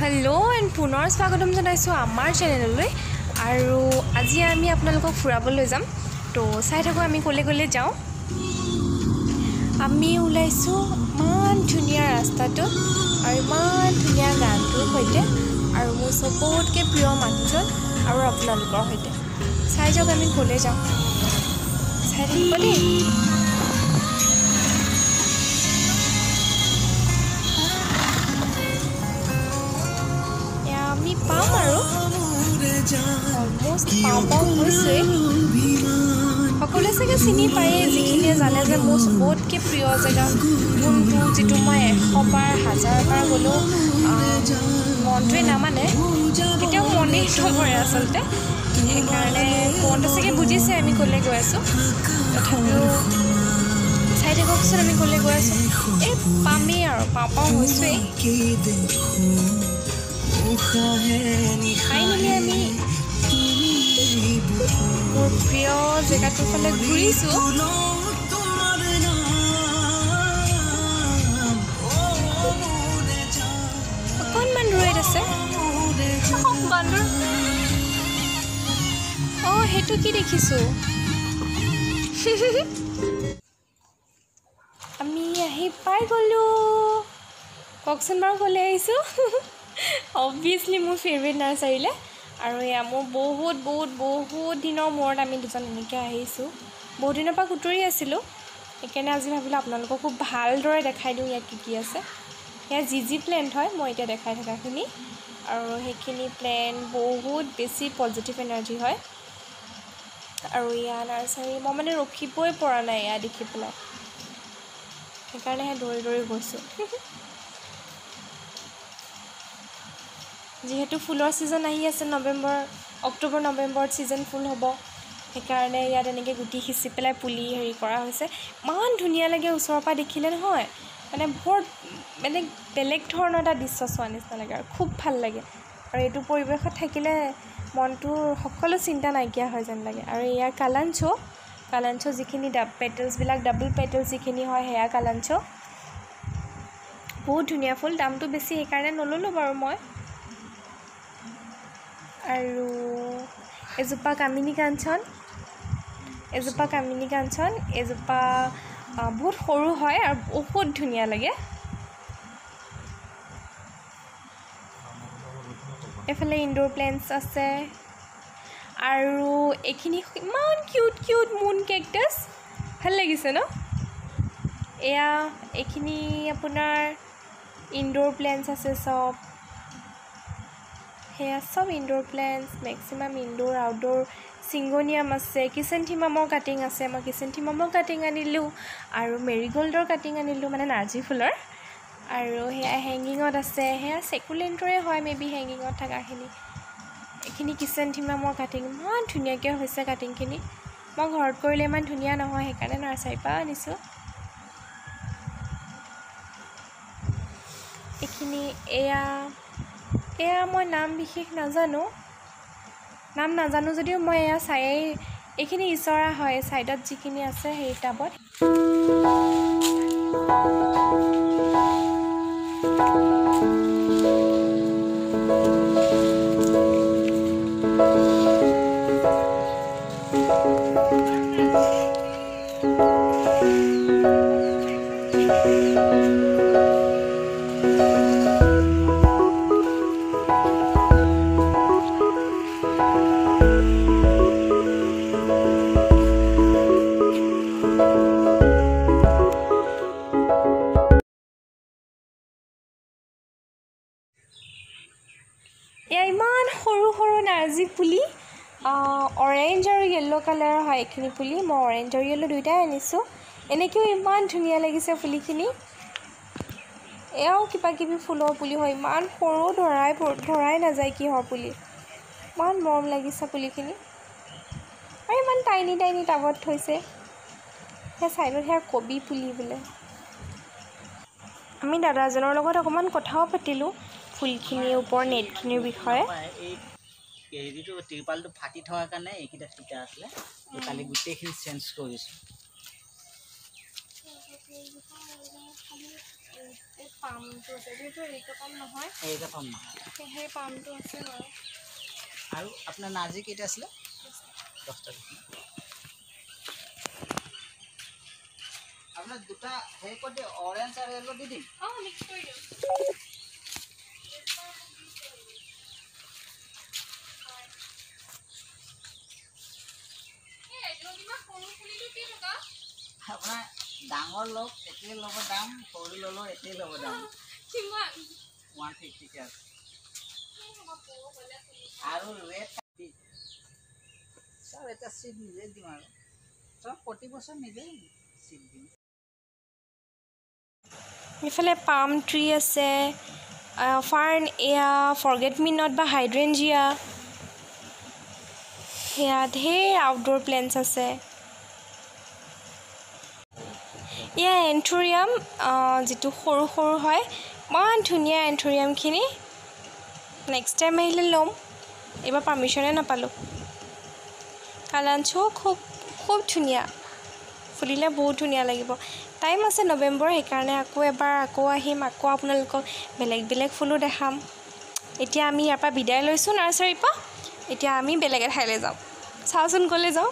Hello' and পুনৰ স্বাগতম জনাইছোঁ আমাৰ চেনেললৈ। আৰু আজি আমি আপোনালোকক ফুৰাবলৈ যাম, তো চাই থাকোঁ আমি ক'লৈ ক'লৈ যাওঁ। আমি ওলাইছোঁ ইমান ধুনীয়া ৰাস্তাটোত আৰু ইমান ধুনীয়া গানটোৰ সৈতে আৰু মোৰ চবতকৈ প্ৰিয় মানুহজন আৰু আপোনালোকৰ সৈতে। চাই যাওক আমি ক'লৈ যাওঁ, চাই থাকিব দেই। আমি পাম আৰু অলমষ্ট পাওঁ পাওঁ হৈছোৱেই। সকলোৱে চাগে চিনি পায়েই, যিখিনিয়ে জানে যে মোৰ চবতকৈ প্ৰিয় জেগা কোনটো, যিটো মই 100 বাৰ 1000 বাৰ গ'লেও মনটোৱে নামানে, কেতিয়াও মনেই নভৰে আচলতে। সেইকাৰণে কওঁতে চাগে বুজিছে আমি ক'লৈ গৈ আছোঁ। তথাপিও চাই থাককচোন আমি ক'লৈ গৈ আছোঁ। এই পামেই আৰু, পাওঁ পাওঁ হৈছোৱেই। ফাইনেলি আমি মোৰ প্ৰিয় জেগাটোৰ ফালে ঘূৰিছোঁ। অকণমান দূৰৈত আছে বান্দৰ। অঁ, সেইটো কি দেখিছোঁ? আমি আহি পাই গ'লোঁ। কওকচোন বাৰু ক'লৈ আহিছোঁ? অবভিয়াছলি মোৰ ফেভৰেট নাৰ্চাৰীলৈ। আৰু এয়া মোৰ বহুত বহুত বহুত দিনৰ মূৰত আমি দুজন এনেকৈ আহিছোঁ। বহুত দিনৰ পৰা কুটৰি আছিলোঁ, সেইকাৰণে আজি ভাবিলোঁ আপোনালোকক খুব ভালদৰে দেখাই দিওঁ ইয়াত কি কি আছে। ইয়াত যি যি প্লেণ্ট হয় মই এতিয়া দেখাই থকাখিনি, আৰু সেইখিনি প্লেণ্ট বহুত বেছি পজিটিভ এনাৰ্জি হয়। আৰু এয়া নাৰ্চাৰী, মই মানে ৰখিবই পৰা নাই এয়া দেখি পেলাই, সেইকাৰণেহে দৌৰি দৌৰি গৈছোঁ। যিহেতু ফুলৰ ছিজন আহি আছে, নৱেম্বৰ, অক্টোবৰ নৱেম্বৰত ছিজন ফুল হ'ব, সেইকাৰণে ইয়াত এনেকৈ গুটি সিঁচি পেলাই পুলি হেৰি কৰা হৈছে। ইমান ধুনীয়া লাগে ওচৰৰ পৰা দেখিলে নহয়, মানে বৰ মানে বেলেগ ধৰণৰ এটা দৃশ্য চোৱা নিচিনা লাগে আৰু খুব ভাল লাগে। আৰু এইটো পৰিৱেশত থাকিলে মনটোৰ সকলো চিন্তা নাইকিয়া হয় যেন লাগে। আৰু এয়া কালাঞ্চ', কালাঞ্চ' যিখিনি পেটেলছবিলাক, ডাবল পেটেলছ যিখিনি হয় সেয়া কালাঞ্চ'। বহুত ধুনীয়া ফুল, দামটো বেছি সেইকাৰণে নল'লোঁ বাৰু মই। আৰু এজোপা কামিনী কাঞ্চন, এজোপা কামিনী কাঞ্চন, এজোপা বহুত সৰু হয় আৰু বহুত ধুনীয়া লাগে। এইফালে ইনড'ৰ প্লেণ্টছ আছে। আৰু এইখিনি ইমান কিউট কিউট মুন কেকটাছ, ভাল লাগিছে ন? এয়া এইখিনি আপোনাৰ ইনড'ৰ প্লেণ্টছ আছে চব, সেয়া চব indoor plants, maximum indoor outdoor. Syngonium আছে, কিচেনথিমামৰ কাটিং আছে, মই কিচেনথিমামৰ কাটিং আনিলোঁ আৰু মেৰিগ'ল্ডৰ কাটিং আনিলোঁ, মানে নাৰ্জী ফুলৰ। আৰু সেয়া হেংগিঙত আছে, সেয়া চেকুলেণ্টৰে হয় মে বি হেংগিঙত থকাখিনি। এইখিনি কিচেনথিমামৰ কাটিং, ইমান ধুনীয়াকৈ হৈছে কাটিংখিনি। মই ঘৰত কৰিলে ইমান ধুনীয়া নহয়, সেইকাৰণে নাৰ্চাৰীৰ পৰা আনিছোঁ এইখিনি। এয়া এয়া মই নাম বিশেষ নাজানো, নাম নাজানো যদিও মই এয়া চায়েই, এইখিনি ইচৰা হয়, ছাইডত যিখিনি আছে সেই টাবত। এয়া ইমান সৰু সৰু নাৰ্জী পুলি, অৰেঞ্জ আৰু য়েল্ল' কালাৰৰ হয় এইখিনি পুলি। মই অৰেঞ্জ আৰু য়েল্ল' দুয়োটাই আনিছোঁ। এনেকৈও ইমান ধুনীয়া লাগিছে পুলিখিনি। এয়াও কিবা কিবি ফুলৰ পুলি হয়, ইমান সৰু, ধৰাই ধৰাই নাযায় কিহৰ পুলি। ইমান মৰম লাগিছে পুলিখিনি। আৰু ইমান টাইনি টাইনি টাবত থৈছে। সেই ছাইডত সেয়া কবি পুলি বোলে। আমি দাদাজনৰ লগত অকণমান কথাও পাতিলোঁ ফুলখিনিৰ ওপৰ নেটখিনিৰ বিষয়ে। এই হেৰিটো ত্ৰিপালটো ফাটি থকাৰ কাৰণে এইকেইটা তিতা আছিলে, কালি গোটেইখিনি চেঞ্জ কৰিছোঁ। এই পামটো আছে, যিহেতু এৰিকা পাম নহয়, এৰিকা পাম নহয়, সেই পামটো আছে বাৰু। আৰু আপোনাৰ নাৰ্জী কেইটা আছিলে? 10টা। আপোনাৰ দুটা হেৰি কৰি দিওঁ, অৰেঞ্জ আৰু য়েল্ল' দি দিম। অঁ, মিক্স কৰি দিওঁ। আপোনাৰ ডাঙৰ লওক একেই ল'ব দাম, সৰু ল'লেও একেই ল'ব দাম। কিমান? 150কৈ আছে। আৰু ৰেড চব এটা চিট নিজে দিওঁ আৰু চব প্ৰতি বছৰ নিজেই চিট দিওঁ। এইফালে পাম ট্ৰি আছে, ফাৰ্ণ, এয়া ফৰগেট মি not বা হাইড্ৰেঞ্জিয়া, সেয়া ঢেৰ আউটড'ৰ প্লেণ্টছ আছে। এয়া এন্থুৰিয়াম, যিটো সৰু সৰু হয়, ইমান ধুনীয়া এন্থুৰিয়ামখিনি। নেক্সট টাইম আহিলে ল'ম, এইবাৰ পাৰ্মিশ্যনে নাপালোঁ। কালাঞ্চো খুব খুব ধুনীয়া, ফুলিলে বহুত ধুনীয়া লাগিব। টাইম আছে নৱেম্বৰ, সেইকাৰণে আকৌ এবাৰ আকৌ আহিম, আকৌ আপোনালোকক বেলেগ বেলেগ ফুলো দেখাম। এতিয়া আমি ইয়াৰ পৰা বিদায় লৈছোঁ নাৰ্চাৰীৰ পৰা। এতিয়া আমি বেলেগ এঠাইলৈ যাওঁ, চাওঁচোন ক'লৈ যাওঁ।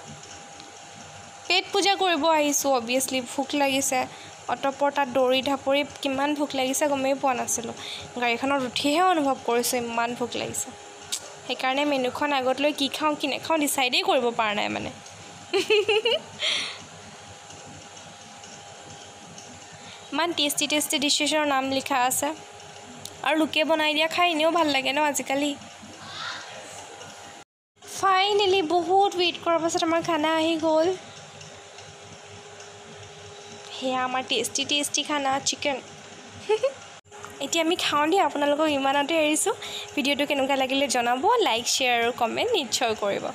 পেট পূজা কৰিব আহিছোঁ, অভিয়াছলি ভোক লাগিছে। অতপৰ তাত দৌৰি ঢাপৰি কিমান ভোক লাগিছে গমেই পোৱা নাছিলোঁ, গাড়ীখনত উঠিহে অনুভৱ কৰিছোঁ ইমান ভোক লাগিছে। সেইকাৰণে মেনুখন আগত লৈ কি খাওঁ কি নাখাওঁ ডিচাইডেই কৰিব পৰা নাই মানে। ইমান টেষ্টি টেষ্টি ডিছেছৰ নাম লিখা আছে, আৰু লোকে বনাই দিয়া খাই এনেও ভাল লাগে ন আজিকালি। ফাইনেলি বহুত ৱেইট কৰাৰ পাছত আমাৰ খানা আহি গ'ল। সেয়া আমাৰ টেষ্টি টেষ্টি খানা, চিকেন। এতিয়া আমি খাওঁ দেই, আপোনালোকক ইমানতে এৰিছোঁ। ভিডিঅ'টো কেনেকুৱা লাগিলে জনাব, লাইক শ্বেয়াৰ আৰু কমেণ্ট নিশ্চয় কৰিব।